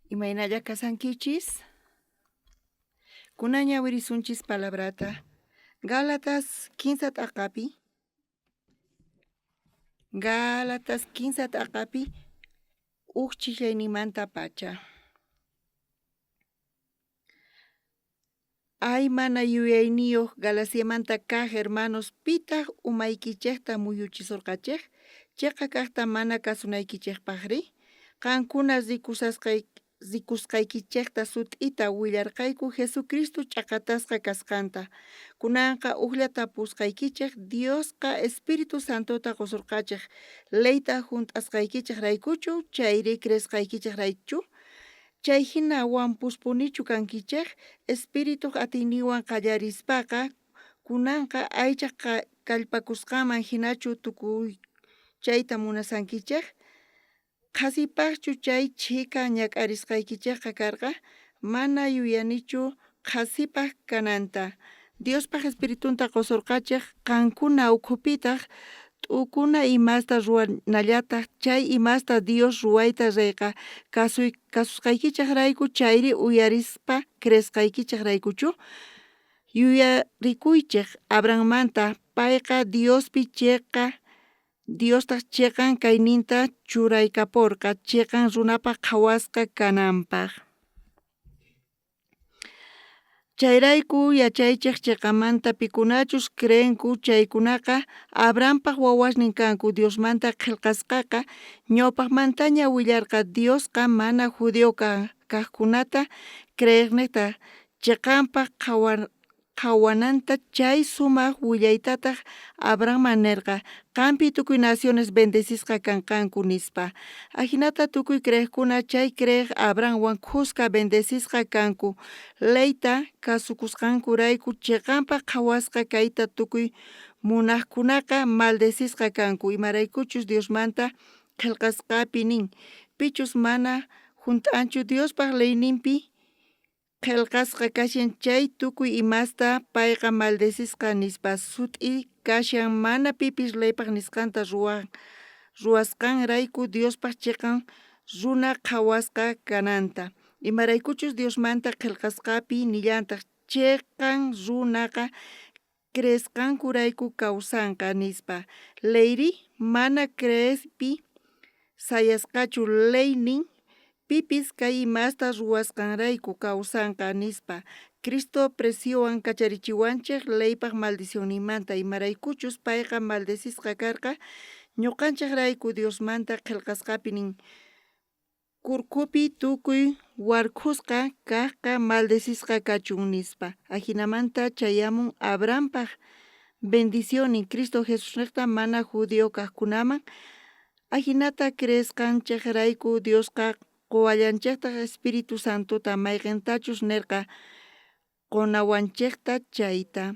Imaynalla kashankichis? Kunan ñawirisunchis palabrata. Gálatas kinsa t'aqapi. Gálatas kinsa t'aqapi uj chijllaynimanta pacha. Ay mana yuyayniyoj Galaciamanta kaj hermanos, pitaj umaykichejta muyuchisorqachej? Cheqa kajta mana kasunaykichejpajri? Qankuna rikusqaykichejta sut'ita willarqayku Jesucristo ch'aqatasqa kasqanta. Kunanqa ujlla tapusqaykichej, Diosqa Espíritu Santota qosorqachej leyta junt'asqaykichejraykuchu chayri creesqaykichejraychu? Chay jina wampuspunichu kankichej? Espíritoj atiyninwan qallarispaqa, kunanqa aychaj kallpakusqanman jinachu tukuy chayta munashankichej? Qhasipajchu chay chhika ñak'arisqaykichejqa karqa? Mana yuyanichu qhasipaj kananta. Diospaj Espiritunta qosorqachej, qankuna ukhupitaj t'ukuna imasta ruwanallataj. Chay imasta Dios ruwayta reyqa kasusqaykichejrayku chayri uyarispa creesqaykichejraykuchu? Yuyarikuychej Abrahammanta, payqa Diospi cheqa Diostaj cheqan kayninta churaykaporqa cheqan runapaj qhawasqa kananpaj. Chayrayku yachaychej cheqamanta pikunachus creenku chaykunaqa Abrahampaj wawasnin kanku. Diosmanta qhelqasqaqa ñawpajmantaña willarqa Diosqa mana judío kajkunata creejnejta cheqanpaj qhawananta. Chay sumaj willaytataj Abrahamman nerqa, Qanpi tukuy naciones bendecisqa kanqanku, nispa. Ajinata tukuy creejkuna chay creej Abrahamwan khuska bendecisqa kanku. Leyta kasukusqankurayku cheqanpaj qhawasqa kayta tukuy munajkunaqa maldecisqa kanku, imaraykuchus Diosmanta qhelqasqapi nin, Pichus mana junt'anchu Diospaj leyninpi qhelqasqa kashan chay tukuy imasta, payqa maldecisqa, nispa. Sut'i kashan mana pipis leypaj nisqanta ruwasqanrayku Diospaj cheqan runa qhawasqa kananta. Imaraykuchus Diosmanta qhelqasqapi nillantaj, Cheqan runaqa creesqankurayku kawsanqa, nispa. Leyrí mana creespi sayasqachu. Ley nin, Pipis kay imasta ruwasqanrayku kawsanqa, nispa. Cristo preciowan kacharichiwanchej leypaj maldicionninmanta, imaraykuchus payqa maldecisqa karqa ñoqanchejrayku. Diosmanta qhelqasqapi nin, Kurkupi tukuy warkhusqa kajqa maldecisqa kachun, nispa. Ajinamanta chayamun Abrahampaj bendicionnin Cristo Jesusnejta mana judío kajkunaman. Ajinata creesqanchejrayku Diosqa qowallanchejtaj Espíritu Santota, mayqentachus nerqa qonawanchejta chayta.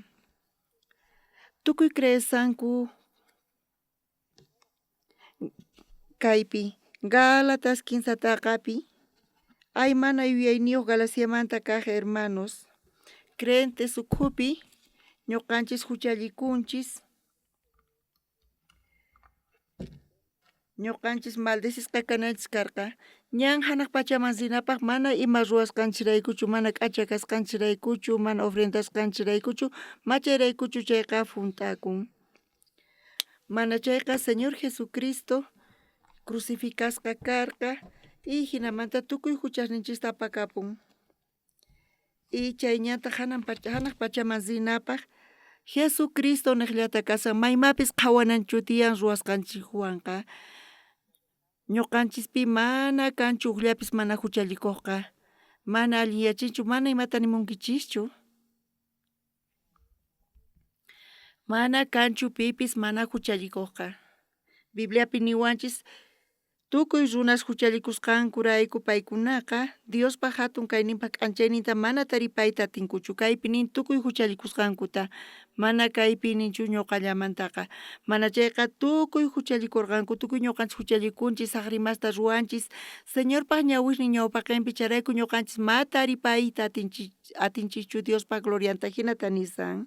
Tukuy creesqanku Kaypi, Gálatas kinsa t'aqapi, ay mana yuyayniyoj Galaciamanta kaj hermanos, creentes ukhupi ñoqanchis juchallikunchis, ñoqanchis maldecisqa kananchis karqa, ñan janaj pachaman rinapaj mana ima ruwasqanchiraykuchu, mana k'acha kasqanchiraykuchu, mana ofrendasqanchiraykuchu, machayraykuchu chayqa junt'akun. Mana chayqa Señor Jesucristo crucificasqa karqa y jinamanta tukuy juchasninchista apakapun. Y chay ñantaj janaj pachaman rinapaj Jesucristo nejllata kashan, maymapis qhawananchu tiyan ruwasqanchejwanqa. Ñoqanchispi mana kanchu ujllapis mana juchallikojqa, mana allinyachinchu, mana imata nimunkichischu. Mana kanchu pipis mana juchallikojqa. Bibliapi niwanchis tukuy runas juchallikusqankurayku paykunaqa Diospa jatun kayninpa k'anchayninta mana taripayta atinkuchu. Kaypi nin tukuy juchallikusqankuta, mana kaypi ninchu ñoqallamantaqa. Mana chayqa tukuy juchallikorqanku, tukuy ñoqanchis juchallikunchis, sajra imasta ruwanchis. Señorpaj ñawisnin ñawpaqenpi chayrayku ñoqanchis ma taripayta atinchis. Atinchikchu Diospa glorianta jinata nisan.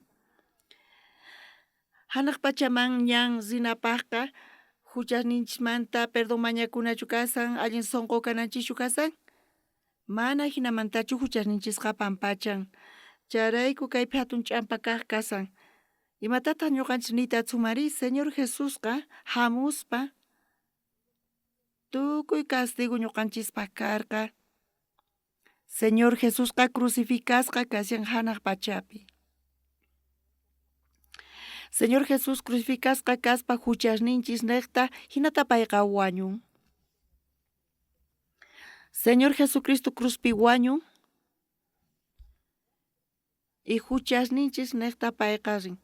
Janaj pachaman ñan rinapajqa juchasninchismanta perdón mañakunachu kasan, allin sonqo kananchischu kasan? Mana jinamantachu juchasninchisqa pampachan. Chayrayku kaypi jatun ch'ampa kaj kasan. Imatataj ñuqanchis niyta atsumari? Señor Jesusqa hamuspa tukuy castigo ñuqanchispaj karqa. Señor Jesusqa crucificasqa kashan janaj pachapi. Señor Jesús crucificasqa kaspa juchasninchis nejta jinata payqa wañun. Señor Jesucristo cruzpi wañun y juchasninchis nejta payqa rin.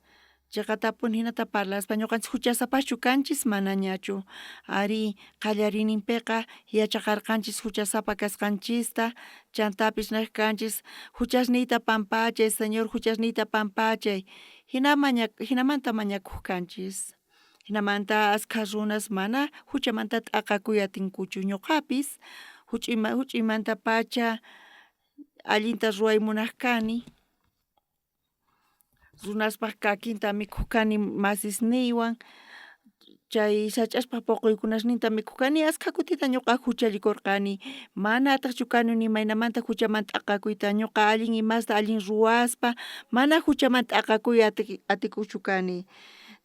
Cheqatapuni jinata parlaspa ñuqanchis juchasapaschu kanchis manañachu. Arí, qallariyninpiqa yachaqarqanchis juchasapa kasqanchista, chantapis nej kanchis juchasniyta pampachay, Señor juchasniyta pampachay, jinamanta mañakuq kanchis. Jinamanta askha runas mana juchamanta t'aqakuy atinkuchu. Ñuqapis juch'uymantapacha allinta ruway munaj kani. Runaspaj kakinta mikhuj kani masisniywan, chay sach'aspaj poqoykunasninta mikhuj kani, askha kutita ñuqa juchallikorqani, mana atejchu kani ni imaynamanta juchaman t'aqakuyta, ñuqa allin imasta allin ruwaspa mana juchaman t'aqakuy atikuchu kani.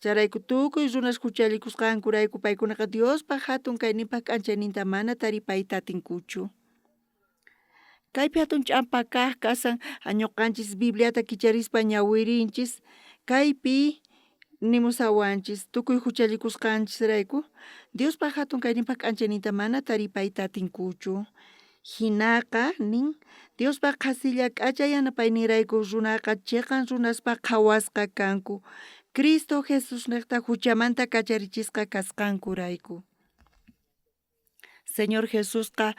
Chayrayku tukuy runas juchallikusqankurayku paykunaqa Diospaj jatun kayninpaj k'anchayninta mana taripayta atinkuchu. Kaypi jatun ch'ampa kaj kasan ñuqanchis Bibliata kicharispa ñawirinchis, kaypi nimusawanchis tukuy juchallikusqanchisrayku Diospaj jatun kayninpaj k'anchayninta mana taripayta atinkuchu. Jinaqa nin Diospaj qhasilla k'acha yanapayninrayku runaqa cheqan runaspaj qhawasqa kanku Cristo Jesusnejta juchamanta kacharichisqa kasqankurayku. Señor Jesusqa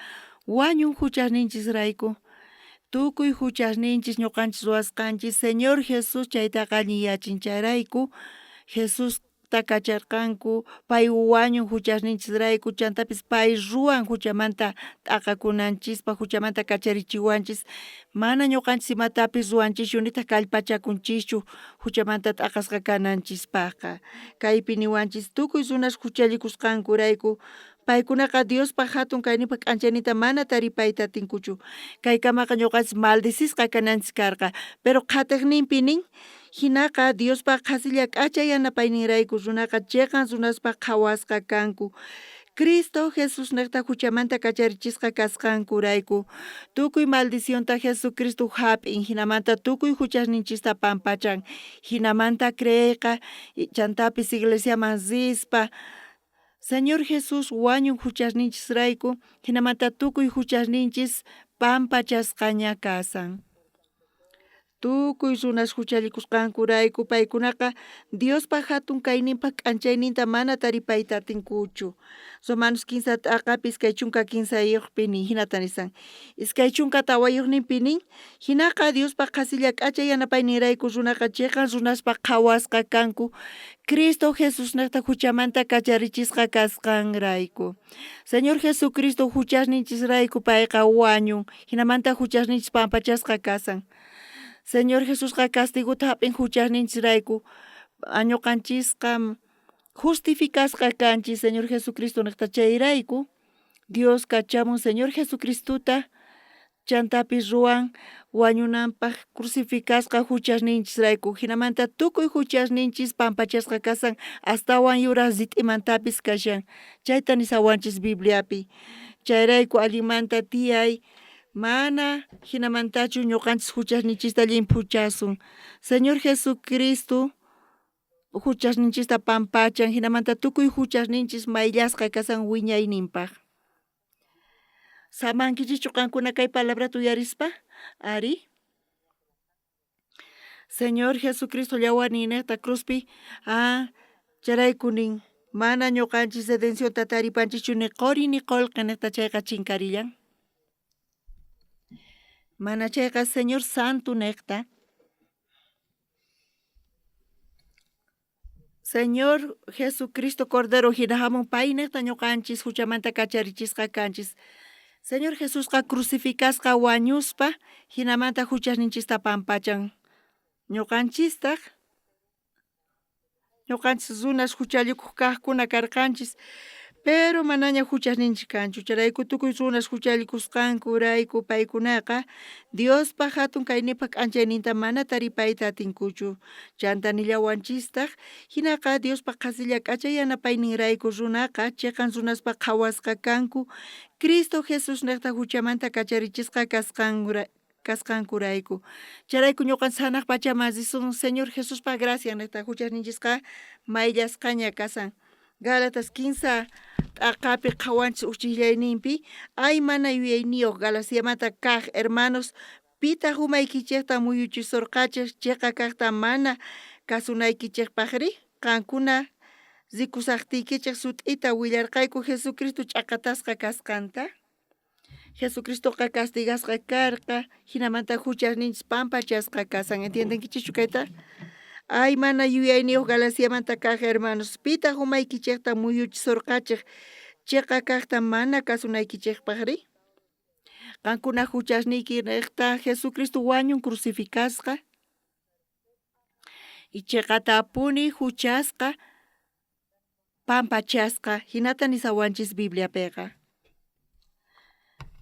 wañun juchasninchisrayku. Tukuy juchasninchis ñuqanchis ruwasqanchis Señor Jesús chaytaqa alliyachin. Chayrayku Jesusta kacharqanku pay wañun juchasninchisrayku chantapis pay ruwan juchamanta t'aqakunanchispaj juchamanta kacharichiwanchis mana ñuqanchis imatapis ruwanchischu nitaj kallpachakunchischu juchamanta t'aqasqa kananchispajqa. Kaypi niwanchis tukuy runas juchallikusqankurayku paykunaqa Diospaj jatun kayninpaj k'anchayninta mana taripayta atinkuchu. Kaykamaqa ñuqanchis maldecisqa kananchis karqa, pero qhatejninpi nin jinaqa Diospaj qhasilla k'acha yanapayninrayku runaqa cheqan runaspaj qhawasqa kanku. Cristo Jesusnejta juchamanta kacharichisqa kasqankurayku tukuy maldicionta Jesucristo jap'in, jinamanta tukuy juchasninchista pampachan, jinamanta creeyqa chantapis iglesiaman rispa Señor Jesús wañun juchasninchisrayku, jinamanta tukuy juchasninchis pampachasqaña kasan. Tukuy runas juchallikusqankurayku paykunaqa Diospaj jatun kayninpaj k'anchayninta mana taripayta atinkuchu. Romanos kinsa t'aqapi 23 nin jinata nisan. 24 nin jinaqa Diospaj qhasilla k'acha yanapayninrayku runaqa cheqan runaspaj qhawasqa kanku Cristo Jesusnejta juchamanta kacharichisqa kasqanrayku. Señor Jesucristo juchasninchisrayku payqa wañun, jinamanta juchasninchis pampachasqa kasan. Señor Jesusqa castigota jap'in juchasninchisrayku, ñuqanchisqa justificasqa kanchis Señor Jesucristo niqta chayrayku Dios kachamun Señor Jesucristota chantapis ruwan wañunanpaj crucificasqa juchasninchisrayku, jinamanta tukuy juchasninchis pampachasqa kasan astawan yuraj rit'imantapis kashan. Chayta nisawanchis Bibliapi. Chayrayku allinmanta tiyay mana jinamantachu ñuqanchis juchasninchista llimphuchasun. Señor Jesucristo juchasninchista pampachan, jinamanta tukuy juchasninchis mayllasqa kasan wiñayninpaj. Samankichischu qankuna kay palabrata uyarispa? Ari. Señor Jesucristo llawarninnejta cruzpi chayrayku nin mana ñuqanchis redencionta taripanchischu ni qori ni qullqi niqta chayqa chinkarillan. Mana chayqa Señor Santo niqta. Señor Jesucristo Cordero jina jamun pay niqta ñuqanchis juchamanta kacharichisqa kanchis. Señor Jesusqa crucificasqa wañuspa jinamanta juchasninchista pampachan. Ñuqanchistaq ñuqanchis runas juchallikuq kaqkuna karqanchis. Pero manaña juchasninchis kanchu. Chayrayku tukuy runas juchallikusqankurayku paykunaqa Diospa hatun kayninpa k'anchayninta mana taripayta atinkuchu. Chanta nillawanchistaj hinaqa Diospa qhasilla k'acha yanapayninrayku runaqa cheqan runaspa qhawasqa kanku Cristo Jesusnejta huchamanta kacharichisqa kasqankurayku. Chayrayku ñuqanchis hanaq pachaman risun Señor Jesuspa graciannejta huchasninchisqa mayllasqaña kasan. Gálatas kinsa t'aqapi qhawanchis uj ay mana yuyayniyuq Galaciamanta kaq hermanos, pitaq umaykichejta muyuchisorqachej cheqa kaqta mana kasunaykichejpaqri? Qankuna rikusaqtiykichej sut'ita willarqayku Jesucristo ch'aqatasqa kasqanta. Jesucristoqa castigasqa karqa, hinamanta huchasninchis pampachasqa kasan. ¿Entiendenkichischu kayta? Ay mana yuyayniyuq Galaciamanta kaq hermanos, pitaq umaykichejta muyuchisorqachej cheqa kaqta mana kasunaykichejpaqri? Qankuna huchasniykineqta Jesucristo wañun crucificasqa y cheqatapuni huchasqa pampachasqa hinata nisawanchis Bibliapiqa.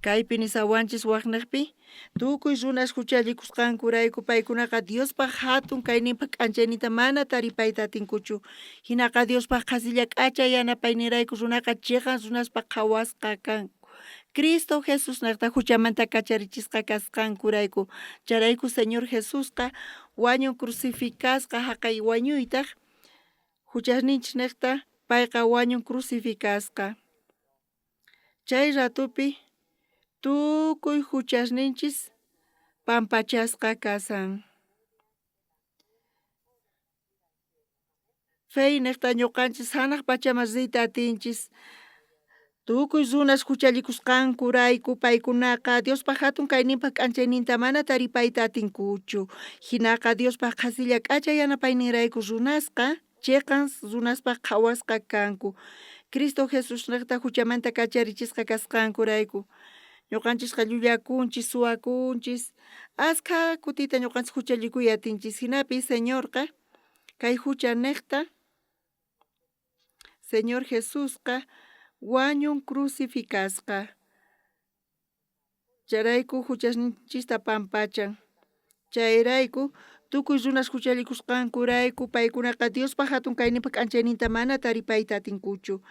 Kaypi nisawanchis waqniqpi tukuy runas huchallikusqankurayku paykunaqa Diospaq hatun kayninpa k'anchayninta mana taripayta atinkuchu. Hinaqa Diospaq qhasilla k'acha yanapaynirayku runaqa chiqan runaspa qhawasqa kanku. Cristo Jesusnejta huchamanta kacharichisqa kasqankurayku. Chayrayku Señor Jesusqa wañun crucificasqa haqay wañuytaq huchasninchisnejta payqa wañun crucificasqa. Chay ratupi tukuy huchasninchis pampachasqa kasan. Feynejta ñuqanchis hanaq pachaman riyta atinchis. Tukuy runas huchallikusqankurayku paykunaqa Diospaq hatun kayninpaq k'anchayninta mana taripayta atinkuchu. Hinaqa Diospaq qhasilla k'acha yanapayninrayku runasqa chiqan runaspaq qhawasqa kanku. Cristo Jesusnejta huchamanta kacharichisqa kasqankurayku. Ñuqanchisqa llullakunchis, suwakunchis, askha kutita ñuqanchis huchallikuy atinchis. Hinapi Señorqa kay huchanejta Señor Jesusqa wañun crucificasqa. Chayrayku huchasninchista pampachan. Chayrayku tukuy runas huchallikusqankurayku paykunaqa Diospaq hatun kayninpa k'anchayninta mana taripayta atinkuchu.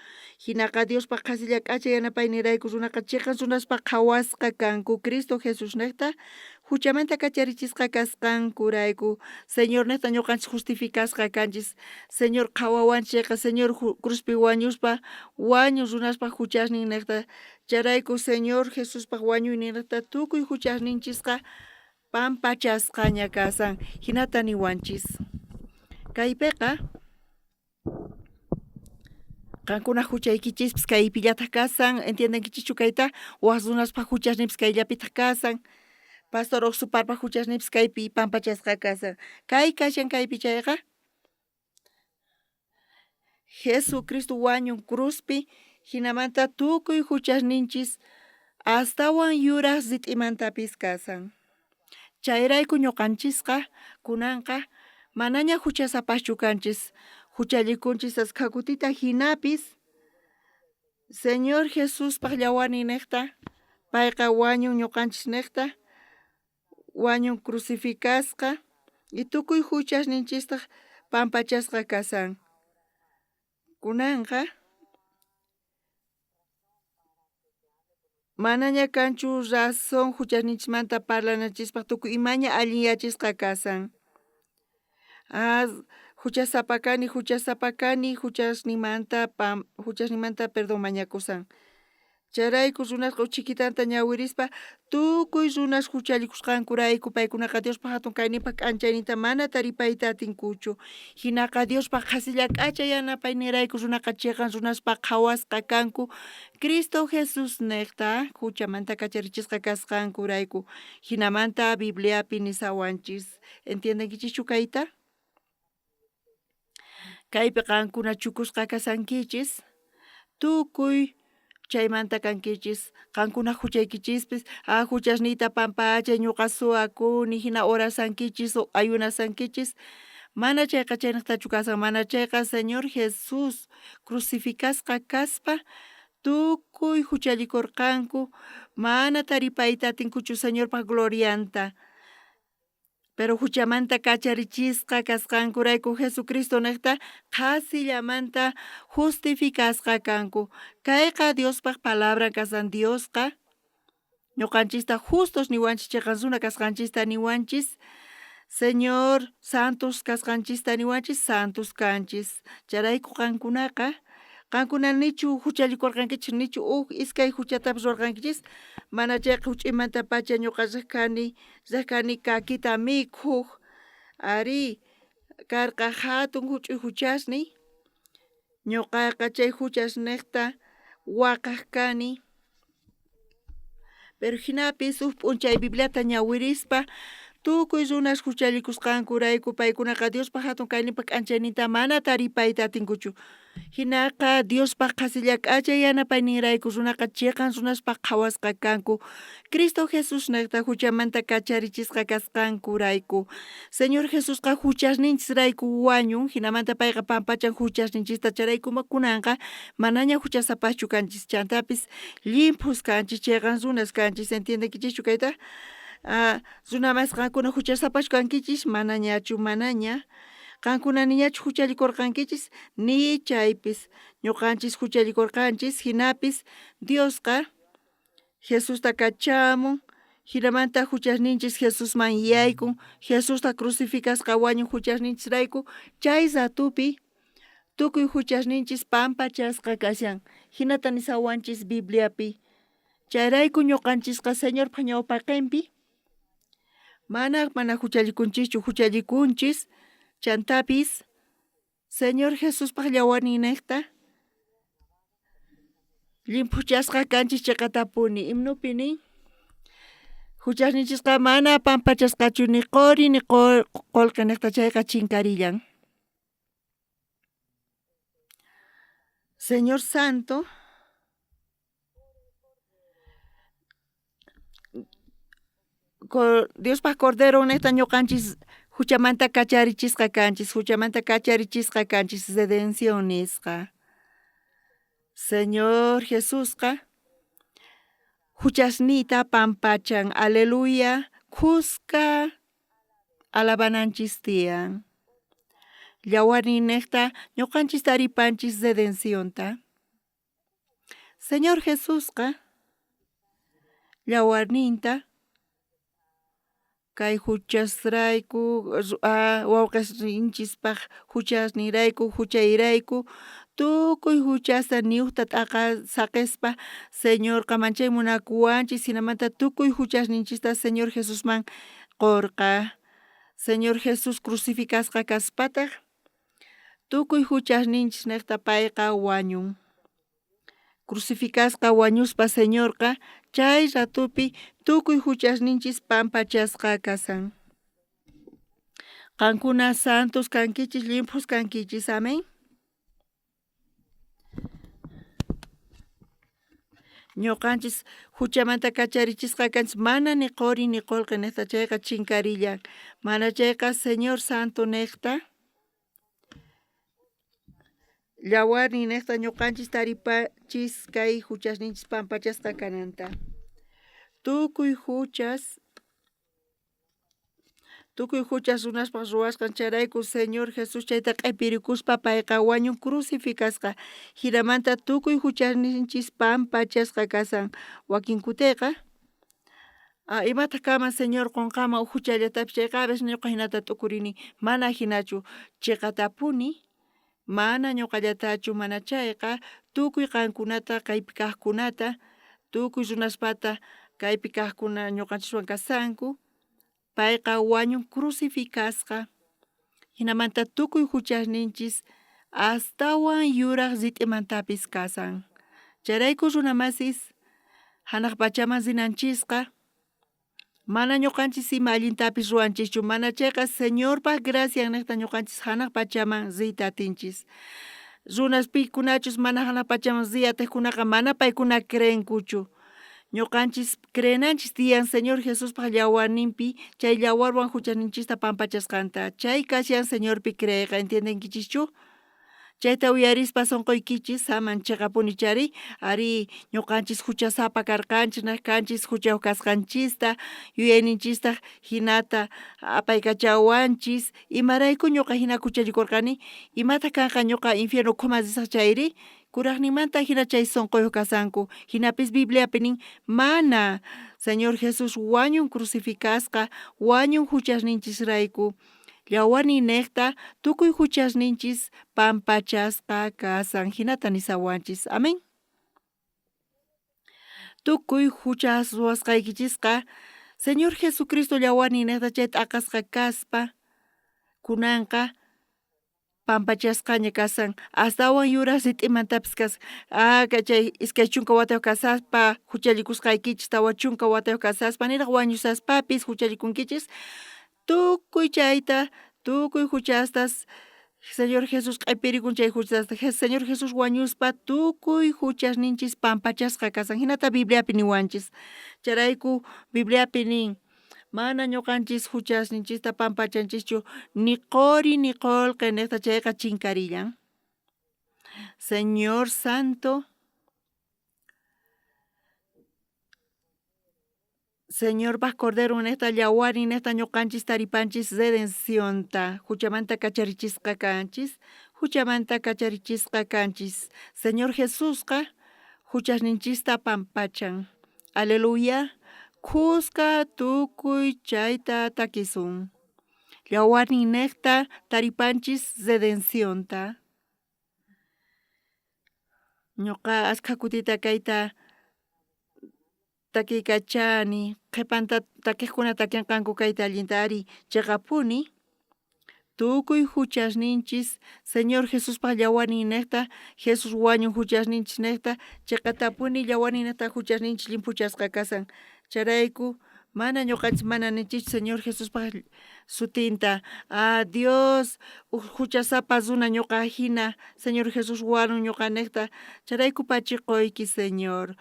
Hinaqa Diospaq qhasilla k'acha yanapaynirayku runaqa chiqan runaspaq qhawasqa kanku Cristo Jesusnejta huchamanta kacharichisqa kasqankurayku. Señornejta ñuqanchis justificasqa kanchis. Señor qhawawanchikqa Señor cruzpi wañuspa wañun runaspaq huchasninnejta. Chayrayku Señor Jesuspaq wañuyninta tukuy huchasninchisqa pampachasqaña kasan. Hinata niwanchis. Kaypiqa qankuna huchaykichispis kaypillataq kasan, entiendenkichischu kayta? Wak runaspaq huchasninpis kayllapitaq kasan. Pastor Oxuparpaq huchasninpis kaypi pampachasqa kasan. Kay kashan kaypi chayqa Jesucristo wañun cruzpi hinamanta tukuy huchasninchis astawan yuraq rit'imantapis kasan. Chayrayku ñuqanchisqa kunanqa manaña huchasapaschu kanchis, huchallikunchis askha kutita hinapis Señor Jesuspaq llawarnin niqta payqa wañun ñuqanchis niqta wañun crucificasqa y tukuy huchasninchistaq pampachasqa kasan. Kunanqa manaña kanchu razón huchasninchismanta parlananchispaq tukuy imaña allinyachisqa kasan. Ah, huchasapa kani, huchasapa kani, huchasninmanta huchasninmanta perdón mañakusan. Chayrayku runasqa uchikitanta ñawirispa tukuy runas huchallikusqankurayku paykunaqa Diospaq hatun kayninpaq k'anchayninta mana taripayta atinkuchu. Hinaqa Diospaq qhasilla k'acha yanapaynirayku runaqa chiqan runaspaq qhawasqa kanku Cristo Jesusnejta huchamanta kacharichisqa kasqankurayku. Hinamanta Bibliapi nisawanchis. ¿Entiendenkichischu kayta? Kaypi qankuna chukusqa kasankichis, tukuy chaymanta kankichis, qankuna huchaykichispis, ah huchasniyta pampachay ñuqa suwakuni, hina orasankichis, ayunasankichis, Mana chayqa chaynejtachu kashan, mana chayqa Señor Jesús crucificasqa kaspa tukuy juchallikorqanku, mana taripayta atinkuchu Señorpa glorianta. Pero juchamanta kacharichisqa kasqankurayku Jesucristo nejta qhasillamanta justificasqa kanku. Kayqa Diospaj palabran kashan. Diosqa ñoqanchista justos niwanchis, cheqan runa kasqanchista niwanchis, Señor santos kasqanchista niwanchis, santos kanchis. Chayrayku qankunaqa, qankuna nichu juchallikorqankichis, nichu uj iskay juchatapis ruwarqankichis, mana chayqa juch'imantapacha ñoqa rej kani, rej kani kakita mikhuj, arí, karqa jatun juch'uy juchasniy, ñoqaqa chay juchasnejta waqaj kani. Pero jinapis uj p'unchay Bibliata ñawirispa tukuy runas juchallikusqankurayku paykunaqa Diospaj jatun kayninpa k'anchayninta mana taripayta atinkuchu. Jinaqa Diospaj qhasilla k'acha yanapayninrayku runaqa cheqan runaspaj qhawasqa kanku Cristo Jesusnejta juchamanta kacharichisqa kasqankurayku. Señor Jesusqa juchasninchisrayku wañun, jinamanta payqa pampachan juchasninchista, chayrayku kunanqa manaña juchasapaschu kanchis, chantapis llimphus kanchis, cheqan runas kanchis. Entiendenkichischu kayta? Runa mas qankuna juchasapaschu kankichis? Manañachu, manaña. Qankuna niñachu juchallikorqankichis? Ni chaypis. Ñoqanchis juchallikorqanchis, jinapis Diosqa Jesusta kachamun, jinamanta juchasninchis Jesusman yaykun, Jesusta crucificasqa wañun juchasninchisrayku, chay ratupi tukuy juchasninchis pampachasqa kashan. Jinata nisawanchis Bibliapi. Chayrayku ñoqanchisqa Señorpa ñawpaqenpi mana mana juchallikunchischu, juchallikunchis, chantapis Señor Jesuspaj llawarninnejta llimphuchasqa kanchis cheqatapuni. Himnopi nin, juchasninchisqa mana pampachasqachu ni qori ni qolqe nejta chayqa chinkarillan. Señor Santo, Diospaj Cordero nejta ñoqanchis juchamanta kacharichisqa kanchis, juchamanta kacharichisqa kanchis, redención nisqa. Señor Jesusqa juchasniyta pampachan, aleluya, khuska alabananchis tiyan. Llawarninnejta ñoqanchis taripanchis redencionta. Señor Jesusqa llawarninta kay juchasrayku, wawqesninchispaj juchasninrayku, juchayrayku, tukuy juchasta niujta t'aqa saqespa Señorqa manchay munakuwanchis, jinamanta tukuy juchasninchista Señor Jesusman qorqa. Señor Jesús crucificasqa kaspataj tukuy juchasninchis nejta payqa wañun. Crucificasqa wañuspa Señorqa chay ratopi tukuy juchasninchis pampachasqa kashan. Qankuna santos kankichis, llimphus kankichis. Amén. Ñoqanchis juchamanta kacharichisqa kanchis, mana ni qori ni qolqe nejta chayqa chinkarillan. Mana chayqa Señor Santo nejta llawarnin nejta ñoqanchis taripachis kay juchasninchis pampachasqa kananta. Tukuy juchas Tukuy juchas runaspaj ruwasqan chayrayku Señor Jesús chayta q'epirikuspa payqa wañun crucificasqa. Jinamanta tukuy juchasninchis pampachasqa kashan. Wakin kuteqa imataj kanman Señor qonqaman uj juchallatapis chayqa a veces ñoqa jinata t'ukurini, mana jinachu, cheqatapuni mana ñoqallatachu, mana chayqa tukuy qankunata kaypi kajkunata, tukuy runaspata kaypi kajkuna ñoqanchiswan kashanku. Payqa wañun crucificasqa, jinamanta tukuy juchasninchis astawan yuraj rit'imantapis kashan. Chayrayku runa masis janaj pachaman rinanchisqa mana ñoqanchis ima allintapis ruwanchischu, mana chayqa Señorpaj gracian nejta ñoqanchis janaj pachaman riyta atinchis. Runas pikunachus mana janaj pachaman riy atejkunaqa mana paykuna creenkuchu. Ñoqanchis creenanchis tiyan Señor Jesuspaj llawarninpi, chay llawarwan huchasninchista pampachasqanta. Chay kashan Señorpi creeyqa, entiendenkichischu? Chayta uyarispa sonqoykichis saman cheqapuni chari, arí, ñoqanchis huchasapa karqanchis, naj kanchis huchayuq kasqanchista, yuyayninchistaq hinata apaykachawanchis, imarayku ñoqa hina huchallikurqani, imataq kanqa ñoqa infierno ukhuman risaq chayri? Kurajninmanta hina chay sonqoyuq kasanku, hinapis Bibliapi nin, mana, Señor Jesús wañun crucificasqa, wañun huchasninchisrayku, llawarnin nejta tukuy huchasninchis pampachasqa kasan, hinata nisawanchis. Amén. Tukuy huchas ruwasqaykichisqa Señor Jesucristo llawarnin nejta chay t'aqasqa kaspa, kunanqa pampachasqaña kasan, astawan yuraj rit'imantapis kasan. Ah, chay 20 watayuq kasaspa huchallikusqaykichis, 40 watayuq kasaspa, niraj wañusaspapis huchallikunkichis, tukuy chayta, tukuy huchastas Señor Jesús q'epirikun chay huchasta. Señor Jesús wañuspa tukuy huchasninchis pampachasqa kasan. Hinata Bibliapi niwanchis. Chayrayku Bibliapi nin, mana ñuqanchis huchasninchista pampachanchischu ni qori ni qolqe nejta chayqa chinkarillan. Señor Santo, Señorpaj Corderon nejta llawarin nejta ñuqanchis taripanchis redencionta, huchamanta kacharichisqa kanchis, huchamanta kacharichisqa kanchis. Señor Jesusqa huchasninchista pampachan. Aleluya. Khuska tukuy chayta takisun. Llawarnin nejta taripanchis redencionta. Ñuqa askha kutita kayta takiykachani, qhipanta takiqkuna takinqanku kayta allinta ari cheqapuni, tukuy huchasninchis Señor Jesuspaj llawarnin nejta, Jesús wañun huchasninchis nejta, cheqatapuni llawarnin nejta huchasninchis llimphuchasqa kasan. Chayrayku mana ñuqanchis mana ninchischu Señor Jesuspaj sutinta, ah Dios, uj huchasapa runa ñuqa hina Señor Jesús wanun ñuqa nejta, chayrayku pachiquyki Señor.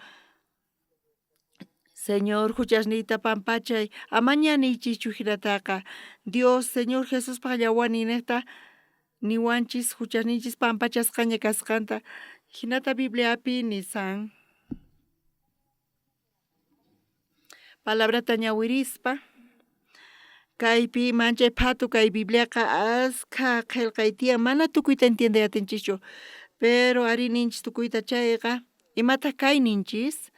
Señor, huchasniyta pampachay, amaña niychischu hinataqa. Dios, Señor Jesuspaj llawarnin nejta niwanchis huchasninchis pampachasqaña kasqanta, hinata Bibliapi nisan. Palabrata ñawirispa, kaypi manchay phatu kay Bibliaqa askha qhelqay tiyan, mana tukuyta entiendey atinchischu, pero ari ninchis tukuyta chayqa, imataq kay ninchis?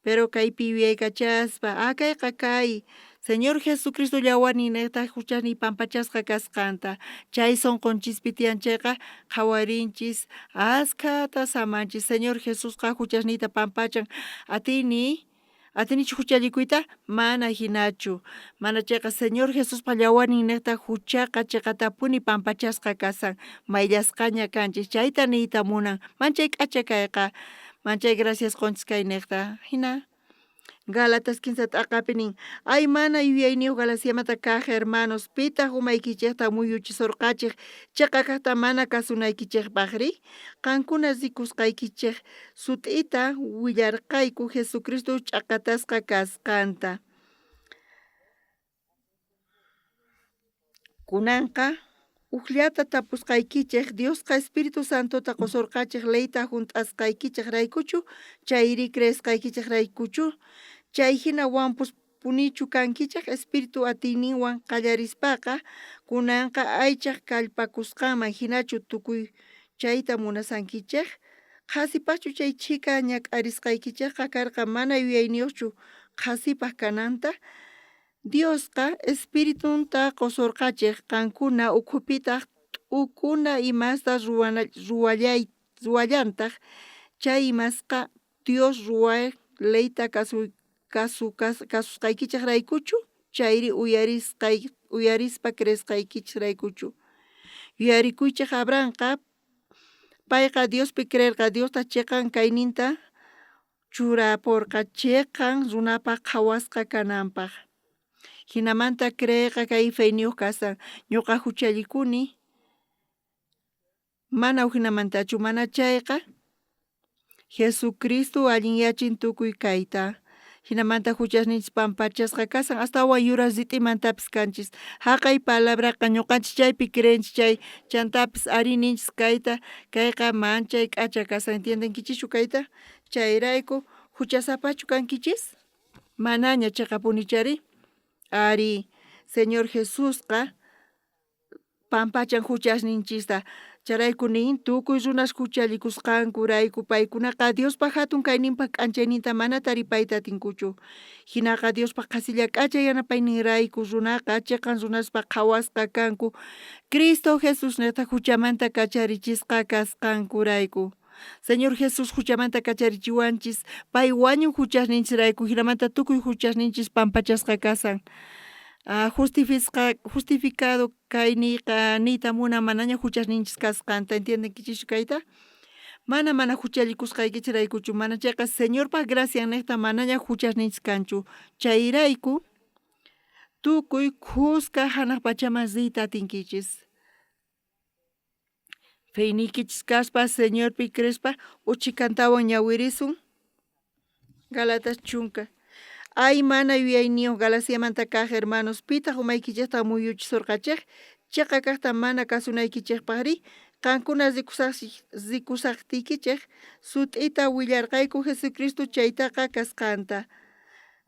Pero kaypi yuyaykachaspa, ah kayqa kay, Señor Jesucristo llawarnin nejta huchasniy pampachasqa kasqanta, chay sonqonchispi tiyan chayqa qhawarinchis, askhata samanchis, Señor Jesusqa huchasniyta pampachan, atini, atinichu huchallikuyta? Mana hinachu, mana chayqa Señor Jesuspa llawarnin nejta huchaqa cheqatapuni pampachasqa kasan, mayllasqaña kanchis, chayta niyta munan, manchay k'acha kayqa, manchay gracias qonchis kay nejta, hina. Gálatas kinsa t'aqapi nin, ay mana yuyayniyuq Galaciamanta kaj hermanos, pitaq umaykichejta muyuchisorqachej cheqa kajta mana kasunaykichejpajri? Qankuna rikusqaykichej sut'ita willarqayku Jesucristo ch'aqatasqa kasqanta. Kunanqa ujllata tapusqaykichej, Diosqa Espíritu Santota qosorqachej leyta junt'asqaykichejraykuchu, chayri creesqaykichejraykuchu? Chay jina wampuspunichu kankichej Espíritu atiyninwan qallarispaqa, kunanqa aychaj kallpakusqanman jinachu tukuy chayta munasankichej? Qhasipajchu chay chhika ñak'arisqaykichejqa karqa mana yuyayniyojchu qhasipaj kananta? Diosqa Espiritunta qosorqachej, qankuna ukhupitaj t'ukuna imasta ruwallantaj, chay imasqa Dios ruwaj leyta kasusqaykichejraykuchu, chayri uyarispa creesqaykichejraykuchu? Yuyarikuychej Abrahamqa, payqa Diospi creerqa, Diostaj cheqan kayninta churaporqa cheqan runapaj qhawasqa kananpaj. Jinamanta creeyqa kay feyniyoj kasan, ñoqa juchallikuni, mana ujinamantachu, mana chayqa Jesucristo allinyachin tukuy kayta. Jinamanta juchasninchis pampachasqa kasan, astawan yura rit'imantapis kanchis. Jaqay palabraqa ñuqanchis chaypi creenchis chay, chantapis arí ninchis kayta, kayqa manchay k'acha kasan, entiendenkichischu kayta? Chayrayku juchasapachu kankichis? Manaña cheqapunichari? Arí, Señor Jesusqa pampachan juchasninchista. Chayrayku nin tukuy runas juchallikusqankurayku paykunaqa Diospa jatun kayninpa k'anchayninta mana taripayta atinkuchu. Jinaqa Diospa qhasilla k'acha yanapayninrayku runaqa cheqan runaspa qhawasqa kanku Cristo Jesusnejta juchamanta kacharichisqa kasqankurayku. Señor Jesús juchamanta kacharichiwanchis, pay wañun juchasninchisrayku, jinamanta tukuy juchasninchis pampachasqa kasan. Justificado kayniyqa niyta munan manaña juchasninchis kasqanta, entiendenkichischu kayta? Mana mana juchallikusqaykichisraykuchu, mana chayqa Señorpa graciannejta manaña juchasninchis kanchu. Chayrayku tukuy khuska janaj pachaman riyta atinkichis. Feyniykichis kaspa Señorpi creespa uchhikantawan ñawirisun. Galatas chunka. Ay mana yuyayniyoj Galaciamanta kaj hermanos, pitaj umaykichejta muyuchisorqachej? Cheqa kajta mana kasunaykichejpajrí, qankuna rikusajtiykichej sut'ita willarqayku Jesucristo chaytaqa kasqanta.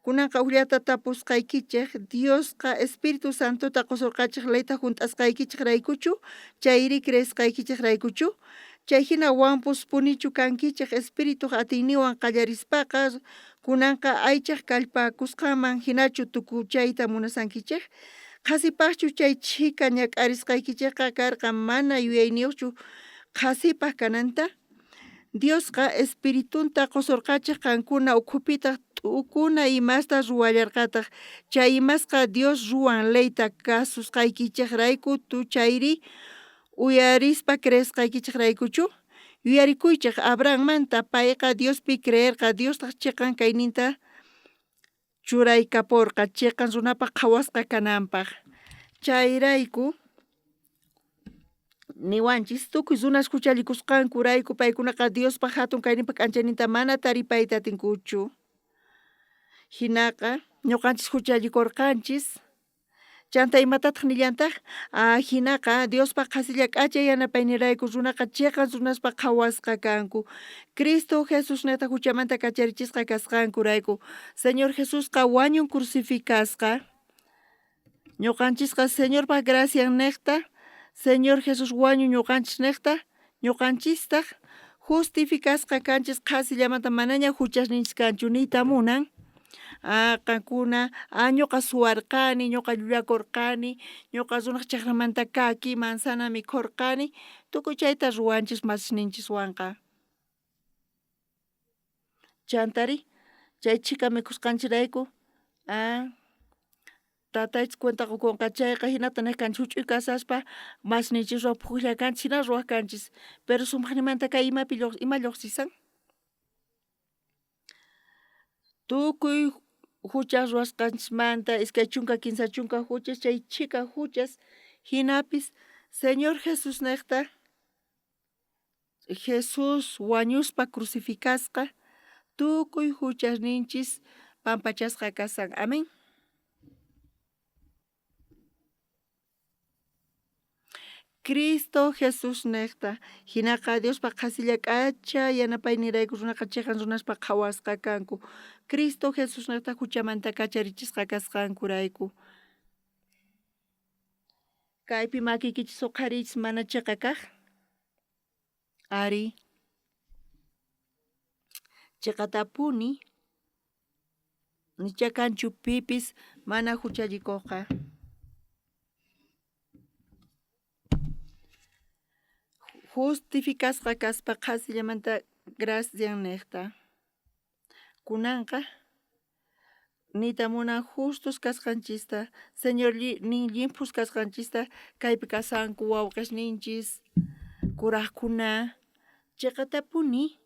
Kunanqa ujllata tapusqaykichej, Diosqa Espíritu Santota qosorqachej leyta junt'asqaykichejraykuchu, chayri creesqaykichejraykuchu? Chay jina wampuspunichu kankichej Espirituj atiyninwan qallarispaqa, kunanqa aychaj kallpakusqanman jinachu tukuchayta munasankichej? Qhasipajchu chay chhika ñak'arisqaykichejqa karqa mana yuyayniyojchu qhasipaj kananta? Diosqa Espiritunta qosorqachej qankuna ukhupitaj t'ukuna imasta ruwallarqataj. Chay imasqa Dios ruwan leyta kasusqaykichejrayku chayri uyarispa creesqaykichejraykuchu? Yuyarikuychej Abrahammanta, payqa Diospi creerqa, Diostaj cheqan kayninta churaykaporqa cheqan runapaj qhawasqa kananpaj. Chayrayku niwanchis tukuy runas juchallikusqankurayku paykunaqa Diospa jatun kayninpa k'anchayninta mana taripayta atinkuchu. Jinaqa ñuqanchis juchallikorqanchis. Chanta imatataj nillantaj? Jinaqa Diospa qhasilla k'acha yanapaynirayku runaqa cheqan runaspa qhawasqa kanku. Cristo Jesusnejta juchamanta kacharichisqa kasqankurayku. Señor Jesusqa wañun crucificasqa. Ñuqanchisqa Señorpa graciannejta, Señor Jesús wañun ñuqanchisnejta, ñuqanchistaj justificasqa kanchis qhasillamanta manaña juchasninchis kanchu niyta munan. Qankuna, ñuqa suwarqani, ñuqa llullakorqani, ñuqa runaj chajramanta kaki, manzana mikhorqani, tukuy chayta ruwanchis masisninchiswanqa. Chantari chay chhika mikhusqanchirayku tataychis cuenta qokonqa chayqa jinata nej kanchis juch'uy kasaspa masninchiswan phujllakanchis jina ruwaj kanchis, pero sumajnimanta kay imapi ima llojsisan? Tukuy juchas ruwasqanchismanta 20 30 juchas chay chhika juchas jinapis Señor Jesusnejta Jesús wañuspa crucificasqa tukuy juchasninchis pampachasqa kasan. Amén. Cristo Jesusnejta jinaqa Diospa qhasilla k'acha yanapaynirayku runaqa cheqan runaspa qhawasqa kanku. Cristo Jesusnejta juchamanta kacharichisqa kasqankurayku. Kaypi makiykichis uqhariychis mana cheqa kaj. Ari. Cheqatapuni nicha kanchu pipis mana juchallikojqa. Justificasqa kaspa qhasillamanta graciannejta. Kunanqa niyta munan justos kasqanchista, Señor nin llimphus kasqanchista, kaypi kasanku wawqesninchis, kurajkuna, cheqatapuni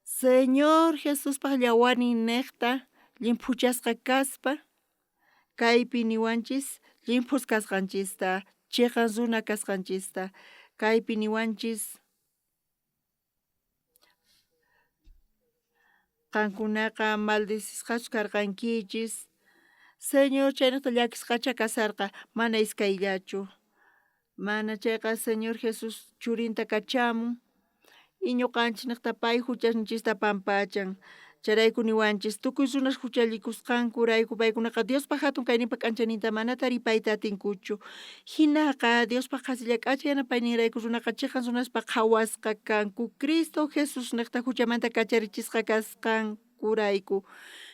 Señor Jesuspaj llawarnin nejta llimphuchasqa kaspa, kaypi niwanchis llimphus kasqanchista, cheqan runa kasqanchista, kaypi niwanchis Qankunaqa maldecisqachu karqankichis. Señor chaynejta llakisqachá kasharqa, mana iskayllachu. Mana chayqa Señor Jesús churinta kachamun y ñoqanchejnejta pay juchasninchista pampachan. Chayrayku niwanchis tukuy runas juchallikusqankurayku paykunaqa Diospa jatun kayninpa k'anchayninta mana taripayta atinkuchu. Jinaqa Diospa qhasilla k'acha yanapayninrayku runaqa cheqan runaspa qhawasqa kanku Cristo Jesusnejta juchamanta kacharichisqa kasqankurayku.